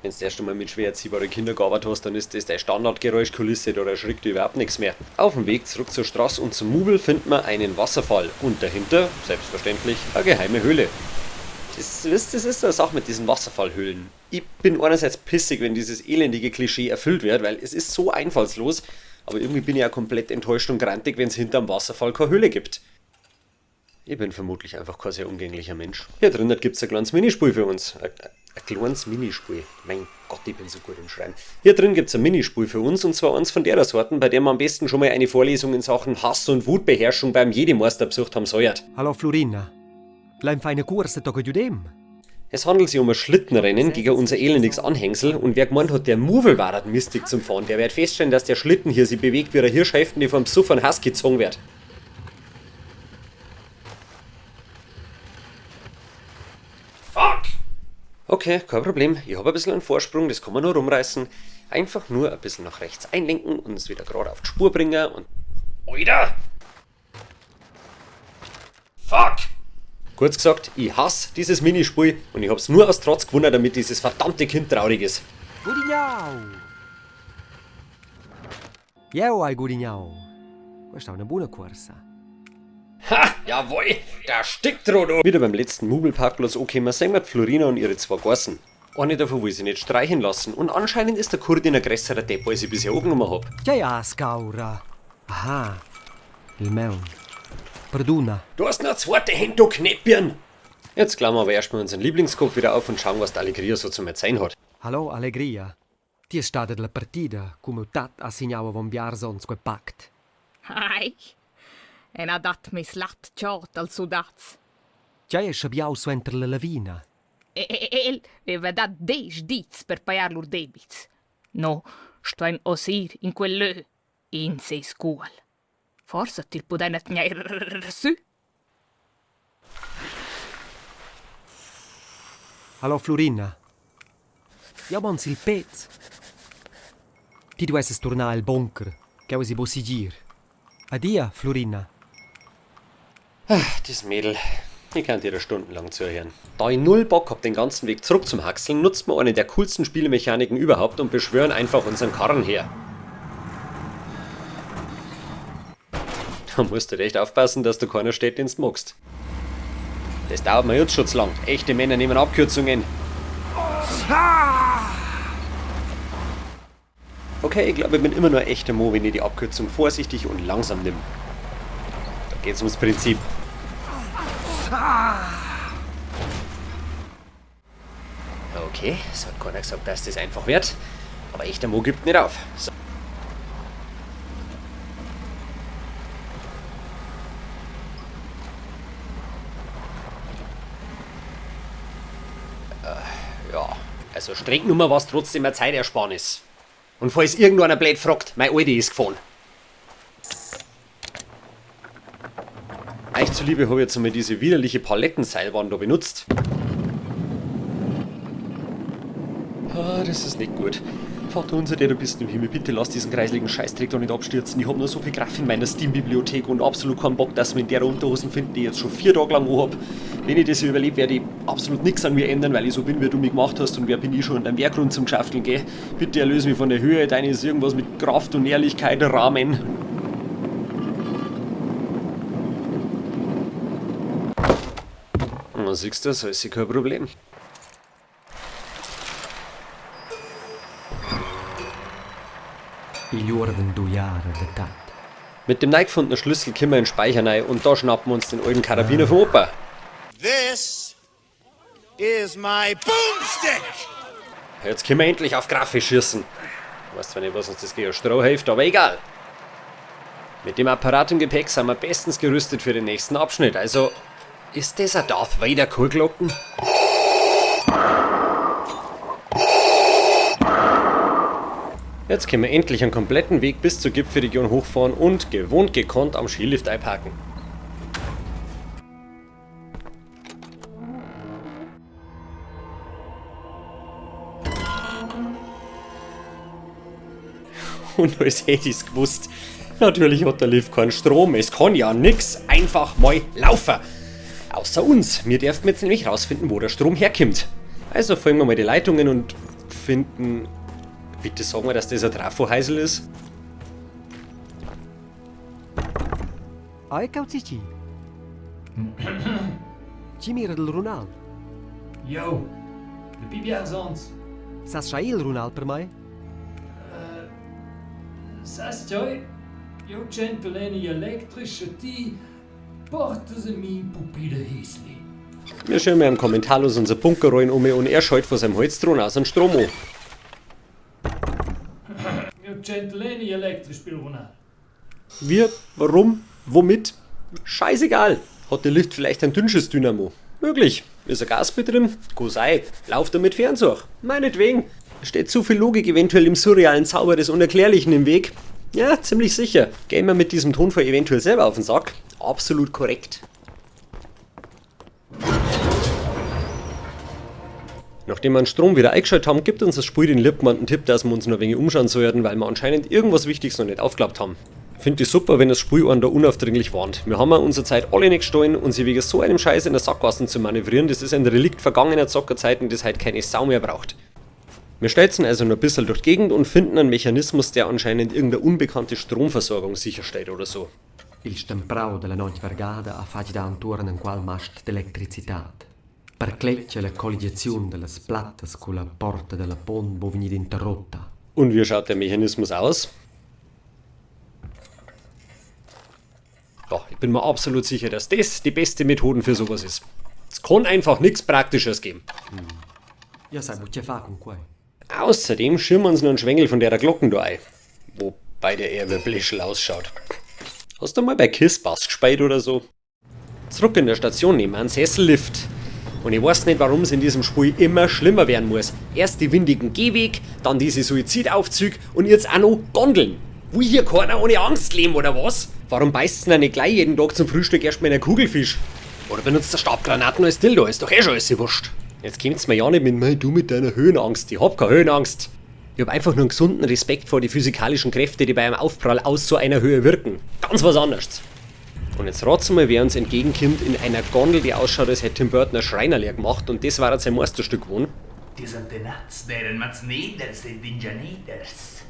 Wenn du erst einmal mit schwer erziehbaren Kindern gearbeitet hast, dann ist das deine Standardgeräuschkulisse, da erschrickt dich überhaupt nichts mehr. Auf dem Weg zurück zur Straße und zum Mubel findet man einen Wasserfall und dahinter, selbstverständlich, eine geheime Höhle. Das, wisst, das ist so eine Sache mit diesen Wasserfallhöhlen. Ich bin einerseits pissig, wenn dieses elendige Klischee erfüllt wird, weil es ist so einfallslos, aber irgendwie bin ich auch komplett enttäuscht und grantig, wenn es hinterm Wasserfall keine Höhle gibt. Ich bin vermutlich einfach kein sehr umgänglicher Mensch. Hier drinnen gibt's ein kleines Minispiel für uns. Ein kleines Minispiel. Mein Gott, ich bin so gut im Schreiben. Hier drin gibt's ein Minispiel für uns, und zwar eins von der Sorten, bei dem man am besten schon mal eine Vorlesung in Sachen Hass- und Wutbeherrschung beim Jedi-Meister besucht haben soll. Hallo Florina. Lain feine Kurse da dem. Es handelt sich um ein Schlittenrennen gegen unser elendiges Anhängsel, und wer gemeint hat, der Muvel war mistig zum Fahren, der wird feststellen, dass der Schlitten hier sich bewegt wie ein Hirschhälften, die vom Suff an Hass gezogen wird. Fuck! Okay, kein Problem. Ich hab ein bisschen einen Vorsprung, das kann man nur rumreißen. Einfach nur ein bisschen nach rechts einlenken und es wieder gerade auf die Spur bringen und... Oida! Fuck! Kurz gesagt, ich hasse dieses Minispiel und ich hab's nur aus Trotz gewonnen, damit dieses verdammte Kind traurig ist. Gudignau! Jeu hai gudignau. Questa è una buona corsa. Ha! Jawohl! Da stickt Rodo! Wieder beim letzten Mubelparkplatz angekommen, sehen wir die Florina und ihre zwei Gorsen. Eine davon will sie nicht streichen lassen und anscheinend ist der Kurdin ein größerer Depp, als ich bisher angenommen hab. Ja, ja, Scaura. Aha, il meun. Perduna. Du hast noch zweite Hände, du Knäppchen! Jetzt klammern wir aber erstmal unseren Lieblingskopf wieder auf und schauen, was die Allegria so zum Erzählen hat. Hallo, Allegria. Ti è stata la partida, come tat assegnava von Biarsons quel pact. Ai, en ha dat mes lat tschot als sudats. Già è schabiau suenter la lavina. El veva dat desch dits per pagar lur debits. No, stuein oz ir in quel lö, in seis cuol. Forsa til pudein tgnair sü. Hallo, Florina. Ja, mans il pez. Ti duesses tornar al bunker, che si bo sigir. Adia, Florina. Ach, das Mädel. Ich kann dir da stundenlang zuhören. Da ich null Bock hab, den ganzen Weg zurück zum Haxeln, nutzt man eine der coolsten Spielemechaniken überhaupt und beschwören einfach unseren Karren her. Da musst du echt aufpassen, dass du keiner steht, den du magst. Das dauert mir jetzt schon zu lang. Echte Männer nehmen Abkürzungen. Okay, ich glaube, ich bin immer nur ein echter Mo, wenn ich die Abkürzung vorsichtig und langsam nimm. Da geht's ums Prinzip. Okay, es hat keiner gesagt, dass das einfach wird. Aber echter Mo gibt nicht auf. So. Ja, also streng Nummer war's trotzdem eine Zeitersparnis. Und falls irgendeiner blöd fragt, mein Alte ist gefahren. Euch zuliebe hab ich jetzt einmal diese widerliche Palettenseilbahn da benutzt. Ah, das ist nicht gut. Vater unser, der du bist im Himmel, bitte lass diesen kreisligen Scheißdreck da nicht abstürzen. Ich hab nur so viel Kraft in meiner Steam-Bibliothek und absolut keinen Bock, dass wir in der Unterhosen finden, die ich jetzt schon 4 Tage lang anhab. Wenn ich das hier überlebe, werde ich absolut nichts an mir ändern, weil ich so bin, wie du mich gemacht hast und wer bin ich schon und dann Wehrgrund zum Geschäfteln, gell? Bitte erlöse mich von der Höhe, deine ist irgendwas mit Kraft und Ehrlichkeit, Rahmen. Na, siehst du, das ist kein Problem. Igl uorden d'uiara da tat. Mit dem neu gefundenen Schlüssel kommen wir in den Speicher rein und da schnappen wir uns den alten Karabiner vom Opa. This is my boomstick! Jetzt können wir endlich auf Graffe schießen. Ich weiß zwar nicht, was uns das gegen Stroh hilft, aber egal. Mit dem Apparat im Gepäck sind wir bestens gerüstet für den nächsten Abschnitt. Also, ist das ein Darth Vader Kuhglocken? Jetzt können wir endlich einen kompletten Weg bis zur Gipfelregion hochfahren und gewohnt gekonnt am Skilift einparken. Und als hätte ich's gewusst. Natürlich hat der Lift keinen Strom, es kann ja nix, einfach mal laufen. Außer uns, wir dürfen jetzt nämlich rausfinden, wo der Strom herkommt. Also folgen wir mal die Leitungen und finden... Bitte sag mal, dass das ein Trafohäusl ist. Ai cauzici. Ci mira del runal? Jo, de Bibiars ons. Sas scha il runal per mai? Sas tjoi, jo gentleni elektrische ti portes mi pupille Hisli. Wir schirmen ihm kommentarlos unser Bunkerrollen um und er scheut vor seinem Holzdrohn aus einen Strom an. Jo gentleni elektrisch bil runal. Wir, warum, womit? Scheißegal. Hat der Lift vielleicht ein Dünnschiss-Dynamo? Möglich. Ist ein Gasbetrieb? Go sei. Lauft damit Fernsuch. Meinetwegen. Steht zu viel Logik eventuell im surrealen Zauber des Unerklärlichen im Weg? Ja, ziemlich sicher. Gehen wir mit diesem Tonfall eventuell selber auf den Sack? Absolut korrekt. Nachdem wir den Strom wieder eingeschaltet haben, gibt uns das Spiel den liebgemeinten Tipp, dass wir uns noch ein wenig umschauen sollten, weil wir anscheinend irgendwas Wichtiges noch nicht aufgeklappt haben. Find ich super, wenn das Spiel einen da unaufdringlich warnt. Wir haben ja unsere Zeit alle nicht gestohlen und sie wegen so einem Scheiß in der Sackgassen zu manövrieren, das ist ein Relikt vergangener Zockerzeiten, das halt keine Sau mehr braucht. Wir stelzen also noch ein bisschen durch die Gegend und finden einen Mechanismus, der anscheinend irgendeine unbekannte Stromversorgung sicherstellt oder so. Il stemprau della notte vergada ha fatg da antuorn enqual mast d'electricitat. Per cletg la colligiaziun dellas plattas culla porta della pont bo vegnida interrotta. Und wie schaut der Mechanismus aus? Ja, ich bin mir absolut sicher, dass das die beste Methode für sowas ist. Es kann einfach nichts Praktisches geben. Ja, sai buc che fa cun quei. Außerdem schirmen wir uns noch einen Schwengel von der Glocken da ein. Wobei der eher wie ein Blischel ausschaut. Hast du mal bei Kiss Bass gespielt oder so? Zurück in der Station nehmen wir einen Sessellift. Und ich weiß nicht, warum es in diesem Spiel immer schlimmer werden muss. Erst die windigen Gehweg, dann diese Suizidaufzüge und jetzt auch noch Gondeln. Will hier keiner ohne Angst leben oder was? Warum beißt's denn nicht gleich jeden Tag zum Frühstück erstmal in einen Kugelfisch? Oder benutzt der Stabgranaten als Dildo, ist doch eh schon alles wurscht. Jetzt kommt's mir ja nicht mit, mei, du mit deiner Höhenangst. Ich hab keine Höhenangst. Ich hab einfach nur einen gesunden Respekt vor die physikalischen Kräfte, die bei einem Aufprall aus so einer Höhe wirken. Ganz was anderes. Und jetzt rat's mal, wer uns entgegenkommt in einer Gondel, die ausschaut, als hätte Tim Burton eine Schreinerlehre gemacht und das war jetzt sein Meisterstück geworden. Die antenats d'eran mazneders ed ingianeders.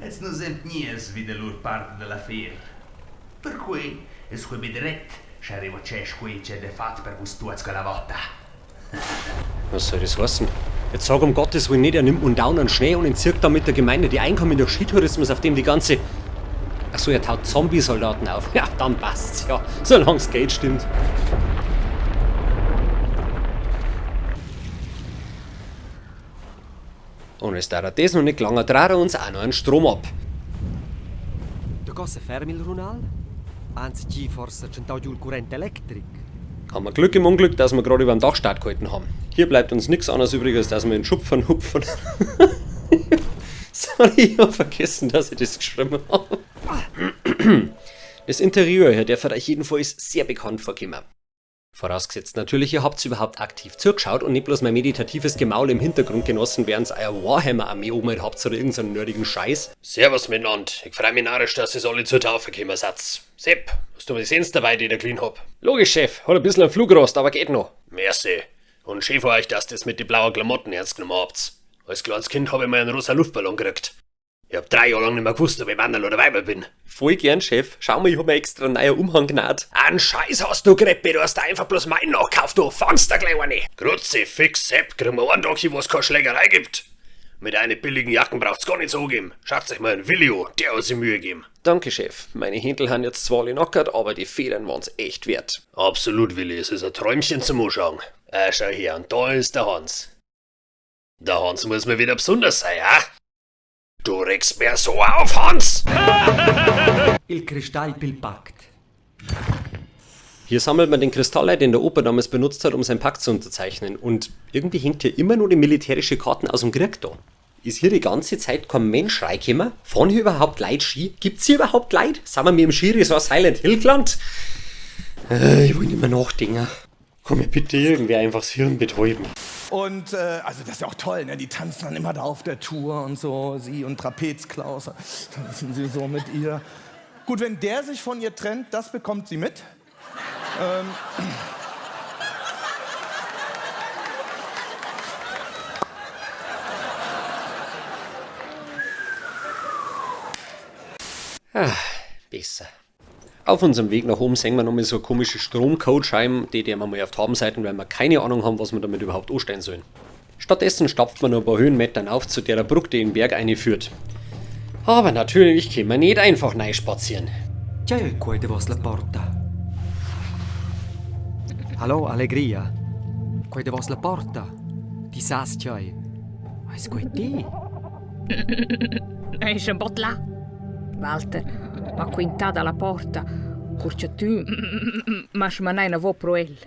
Els nu sent gnies vi da lur part della fer. Per cui es quei bedret, scha rivocesch quei che de fat per vus tuots quella volta. Was soll das heißen? Jetzt sag um Gottes Willen nicht, er nimmt nun down an Schnee und entzieht damit der Gemeinde die Einkommen durch Skitourismus, auf dem die ganze... Achso, er taut Zombie-Soldaten auf. Ja, dann passt's, ja. Solang's geht, stimmt. Und es da das noch nicht gelangen, dreht er uns auch noch einen Strom ab. Da gosse ferm il runal? Anzi, ci forse tschentau giu il current electric. Haben wir Glück im Unglück, dass wir gerade über dem Dachstart gehalten haben. Hier bleibt uns nichts anderes übrig, als dass wir in Schupfern hupfen. Sorry, ich hab vergessen, dass ich das geschrieben habe. Das Interieur hier darf euch jedenfalls sehr bekannt vorkommen. Vorausgesetzt natürlich, ihr habt's überhaupt aktiv zugeschaut und nicht bloß mein meditatives Gemaul im Hintergrund genossen, während ihr euer Warhammer-Armee oben halt habt oder irgendeinen nerdigen Scheiß. Servus miteinander, ich freu mich narrisch, dass ihr alle zur Taufe gekommen seid. Sepp, hast du die Sens dabei, die ich da clean hab? Logisch, Chef, hat ein bisschen einen Flugrost, aber geht noch. Merci. Und schön für euch, dass ihr das mit den blauen Klamotten ernst genommen habt. Als kleines Kind hab ich mal einen rosa Luftballon gekriegt. Ich hab 3 Jahre lang nicht mehr gewusst, ob ich Mannerl oder Weiberl bin. Voll gern, Chef. Schau mal, ich hab mir extra einen neuen Umhang genäht. Einen Scheiß hast du, Greppe, du hast da einfach bloß meinen nachgekauft, du fangst da gleich eine. Kruzifix, Sepp, kriegen wir einen Tag hier, wo es keine Schlägerei gibt. Mit einer billigen Jacken braucht's gar nicht so geben. Schaut euch mal einen Willi an, der hat sich Mühe gegeben. Danke, Chef. Meine Händel haben jetzt zwar alle nackert, aber die Federn waren's echt wert. Absolut, Willi, es ist ein Träumchen zum Anschauen. Schau her, und da ist der Hans. Der Hans muss mir wieder besonders sein, ja? Du regst mir so auf, Hans! Il Kristall pil Pakt. Hier sammelt man den Kristall, den der Opa damals benutzt hat, um seinen Pakt zu unterzeichnen. Und irgendwie hängt hier immer nur die militärische Karten aus dem Krieg da. Ist hier die ganze Zeit kein Mensch reingekommen? Fahren hier überhaupt Leute Ski? Gibt's hier überhaupt Leute? Sind wir mir im Skiresort Silent Hill gelandet? Ich will nicht mehr nachdenken. Komm mir bitte irgendwer einfach das Hirn betäuben. Und also das ist ja auch toll, ne? Die tanzen dann immer da auf der Tour und so, sie und Trapez-Klaus, tanzen sie so mit ihr. Gut, wenn der sich von ihr trennt, das bekommt sie mit. Ah, besser. Auf unserem Weg nach oben sehen wir nochmal so eine komische Stromcodescheiben, die wir mal auf die Habenseiten, weil wir keine Ahnung haben, was wir damit überhaupt anstellen sollen. Stattdessen stapft man noch ein paar Höhenmetern auf zu der Brücke, die in den Berg einführt. Aber natürlich können wir nicht einfach rein spazieren. C'è qua davos la porta. Hallo, Allegria. Qua davos la porta. Ti sas c'è. Ais quei ti? È un bot là. Walter, ma quintada alla porta, curcia tu, ma smanai na vo pro el.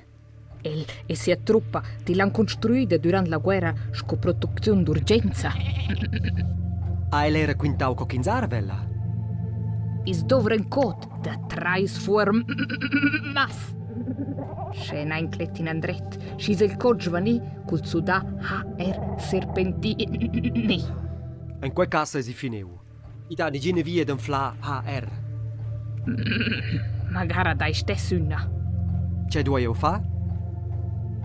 El e sia truppa ti l'han costruita durante la guerra sco protezione d'urgenza. Ah, el era quintau co quinzarvella? Is dovren cot da trais formas. Scena in clettin andret, schis il cot giovani cul sudà HR serpentini. In quel caso si fineu. I da nigine via d'anflar HR. Magara dai stessuna. C'è due io fa?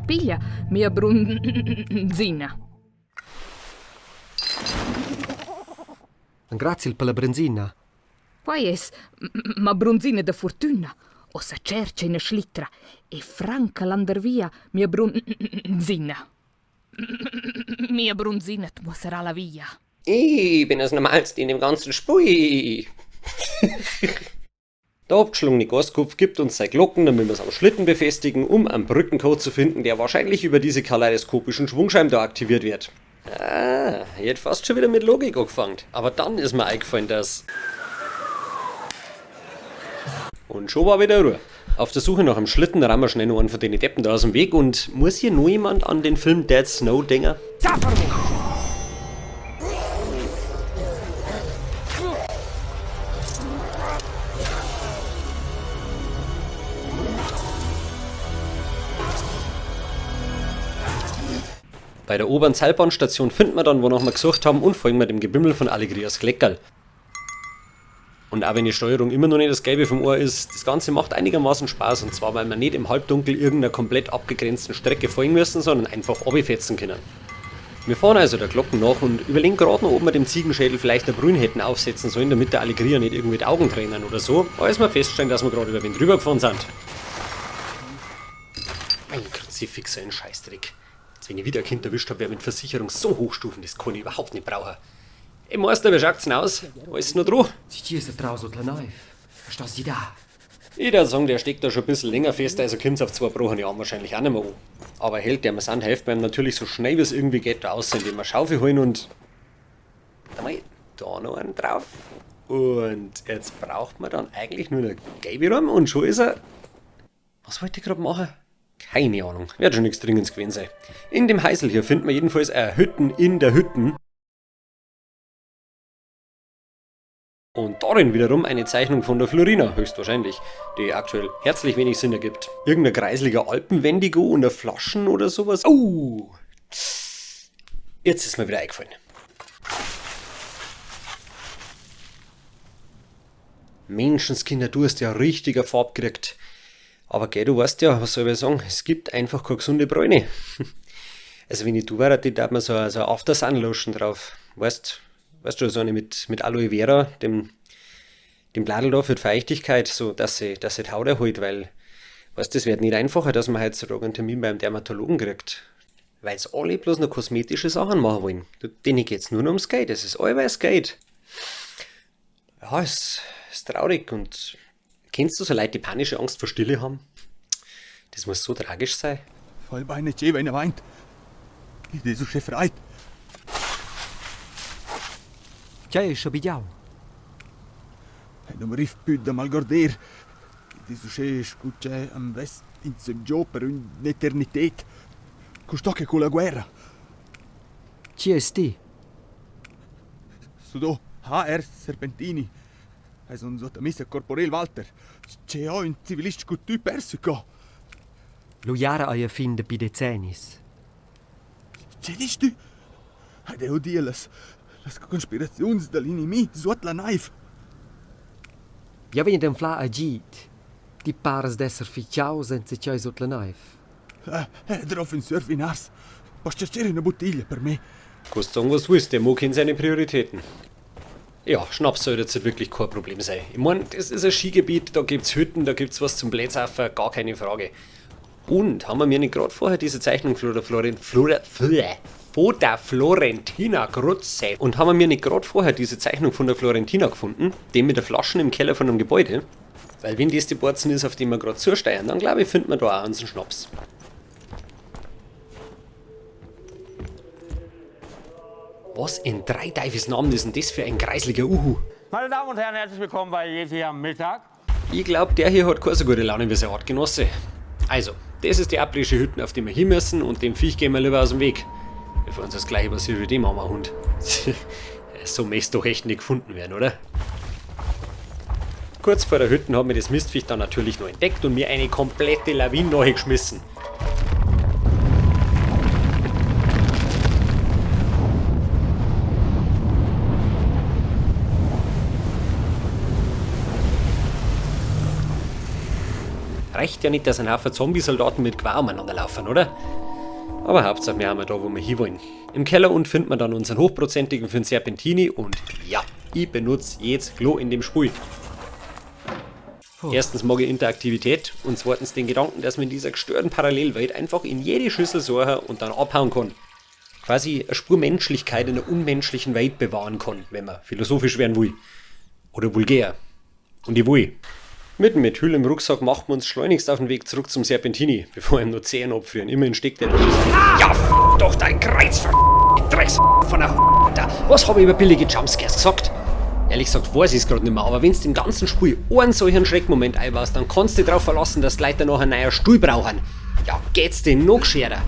Piglia mia brunzina. Grazie per la brunzina. Quai es ma brunzina da fortuna. O sa cerce in schlittra e franca landervia mia brunzina. Mia brunzina ti mosserà la via. Ich bin das Normalste in dem ganzen Spui. Der abgeschlungene Gaskopf gibt uns seine Glocken, damit wir es am Schlitten befestigen, um einen Brückencode zu finden, der wahrscheinlich über diese kaleidoskopischen Schwungscheiben da aktiviert wird. Ah, ich hätte fast schon wieder mit Logik angefangen. Aber dann ist mir eingefallen, dass... Und schon war wieder Ruhe. Auf der Suche nach einem Schlitten rammen wir schnell noch einen von den Deppen da aus dem Weg und muss hier noch jemand an den Film Dead Snow denken? Bei der oberen Seilbahnstation finden wir dann, wonach wir gesucht haben, und folgen wir dem Gebimmel von Allegrias Kleckerl. Und auch wenn die Steuerung immer noch nicht das Gelbe vom Ohr ist, das Ganze macht einigermaßen Spaß, und zwar, weil wir nicht im Halbdunkel irgendeiner komplett abgegrenzten Strecke folgen müssen, sondern einfach runterfetzen können. Wir fahren also der Glocken nach und überlegen gerade noch, ob wir dem Ziegenschädel vielleicht eine Brünn hätten aufsetzen sollen, damit der Allegria nicht irgendwie die Augen tränen oder so, als wir feststellen, dass wir gerade über wen drüber gefahren sind. Mein Kruzifix, ein Scheißdreck. Jetzt, wenn ich wieder ein Kind erwischt habe, wer mit Versicherung so hochstufen, das kann ich überhaupt nicht brauchen. Ey Meister, wie schaut's denn aus? Alles noch dran? Sie ist draußen la Knife. Was steht da? Ich würde sagen, der steckt da schon ein bisschen länger fest, also kommt's auf zwei gebrochene Arme wahrscheinlich auch nicht mehr an. Aber Held, der wir sind, hilft mir natürlich so schnell wie es irgendwie geht da raus, indem wir Schaufel holen und... Da mal, da noch einen drauf. Und jetzt braucht man dann eigentlich nur eine gelbe Rum und schon ist er... Was wollte ich gerade machen? Keine Ahnung, wird schon nichts Dringendes gewesen sein. In dem Heisel hier finden wir jedenfalls eine Hütten in der Hütten. Und darin wiederum eine Zeichnung von der Florina, höchstwahrscheinlich, die aktuell herzlich wenig Sinn ergibt. Irgendein kreisliger Alpenwendigo und eine Flaschen oder sowas. Oh! Jetzt ist mir wieder eingefallen. Menschenskinder, du hast ja richtig eine Farbe gekriegt. Aber gell, du weißt ja, was soll ich sagen, es gibt einfach keine gesunde Bräune. Also wenn ich du wäre, die darf man so eine After-Sun-Lotion drauf. Weißt du, so eine mit Aloe Vera, dem Bladel da für die Feuchtigkeit, so dass sie die Haut erholt, weil, weißt du, das wird nicht einfacher, dass man heutzutage einen Termin beim Dermatologen kriegt. Weil's alle bloß noch kosmetische Sachen machen wollen. Denen geht's nur noch ums Geld, es ist allweils Geld. Ja, es ist traurig und kennst du so Leute, die panische Angst vor Stille haben? Das muss so tragisch sein. Voll Beine, wenn er weint. Ich bin so schön freit. Tja, ist schon bei Non mi rifiuto mal guardare. Di so scucce am vest in gio per un'eternità. Questo che con la guerra. Chi è sti? Sudo HR Serpentini. Es un sottomiss corporel Walter. C'è ho un civilist cu tü persico. L'uiara ei a fin dapi decennis. Che disch tü? Ed eu dia las conspiraziuns da l'inimi suot la naiv. Jeu vegn ad anflar agid. Ti paras d'esser fitgau senza tgei sut la neiv. Drov ün surf in ars. Poss tschercher üna buttiglia per me? Kannst sagen, was du willst, der Mo kennt seine Prioritäten. Ja, Schnaps sollte jetzt wirklich kein Problem sein. Ich mein, das ist ein Skigebiet, da gibt's Hütten, da gibt's was zum Blätsaufen, gar keine Frage. Und haben wir mir nicht gerade vorher diese Zeichnung von der Floren, Flora, von der Florentina Grutze. Und haben wir mir nicht gerade vorher diese Zeichnung von der Florentina gefunden, dem mit der Flaschen im Keller von einem Gebäude? Weil wenn das die Borzen ist, auf die wir gerade zusteuern, dann glaube ich, finden wir da auch unseren Schnaps. Was in drei Teufels Namen ist denn das für ein kreisliger Uhu? Meine Damen und Herren, herzlich willkommen bei Yeti am Mittag. Ich glaub, der hier hat keine so gute Laune wie sein Artgenosse. Also, das ist die abrische Hütten, auf die wir hin müssen, und dem Viech gehen wir lieber aus dem Weg. Bevor uns das gleiche passiert wie dem armen Hund. So möcht's doch echt nicht gefunden werden, oder? Kurz vor der Hütte hat mir das Mistviech dann natürlich noch entdeckt und mir eine komplette Lawine nachgeschmissen. Reicht ja nicht, dass ein Haufen Zombie-Soldaten mit Gewehr umeinander laufen, oder? Aber Hauptsache, wir haben ja da, wo wir hinwollen. Im Keller und findet man dann unseren hochprozentigen für den Serpentini und ja, ich benutze jedes Klo in dem Spiel. Erstens mag ich Interaktivität und zweitens den Gedanken, dass man in dieser gestörten Parallelwelt einfach in jede Schüssel suchen und dann abhauen kann. Quasi eine Spur Menschlichkeit in einer unmenschlichen Welt bewahren kann, wenn man philosophisch werden will. Oder vulgär. Und ich will. Mit dem Methyl im Rucksack machen wir uns schleunigst auf den Weg zurück zum Serpentini, bevor ihm nur Zehen abfrieren. Immerhin steckt der da. Ja, f*** doch dein Kreuz, Drecks von der da. Was hab ich über billige Jumpscares gesagt? Ehrlich gesagt weiß ich's grad nicht mehr, aber wenn's dem ganzen Spiel einen solchen Schreckmoment einbaust, dann kannst du dich drauf verlassen, dass die Leute noch einen neuen Stuhl brauchen. Ja, geht's denn noch gescheiter?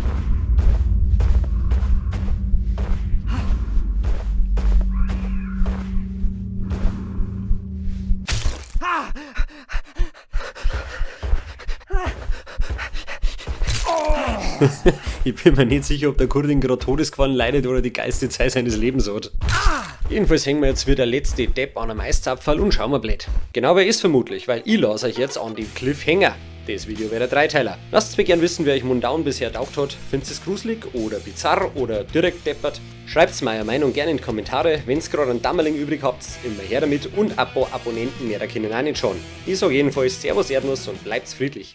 Ich bin mir nicht sicher, ob der Kurdin gerade Todesqualen leidet oder die geilste Zeit seines Lebens hat. Jedenfalls hängen wir jetzt wieder der letzte Depp an einem Eiszapferl und schauen wir blöd. Genau wer ist vermutlich, weil ich lasse euch jetzt an den Cliffhanger. Das Video wäre der Dreiteiler. Lasst mir gern wissen, wer euch Mundaun bisher taugt hat. Findet es gruselig oder bizarr oder direkt deppert? Schreibt's mir eure Meinung gerne in die Kommentare. Wenn's gerade einen Dammerling übrig habt, immer her damit und ein paar Abonnenten mehr, da können auch nicht schauen. Ich sag jedenfalls Servus Erdnuss und bleibt's friedlich.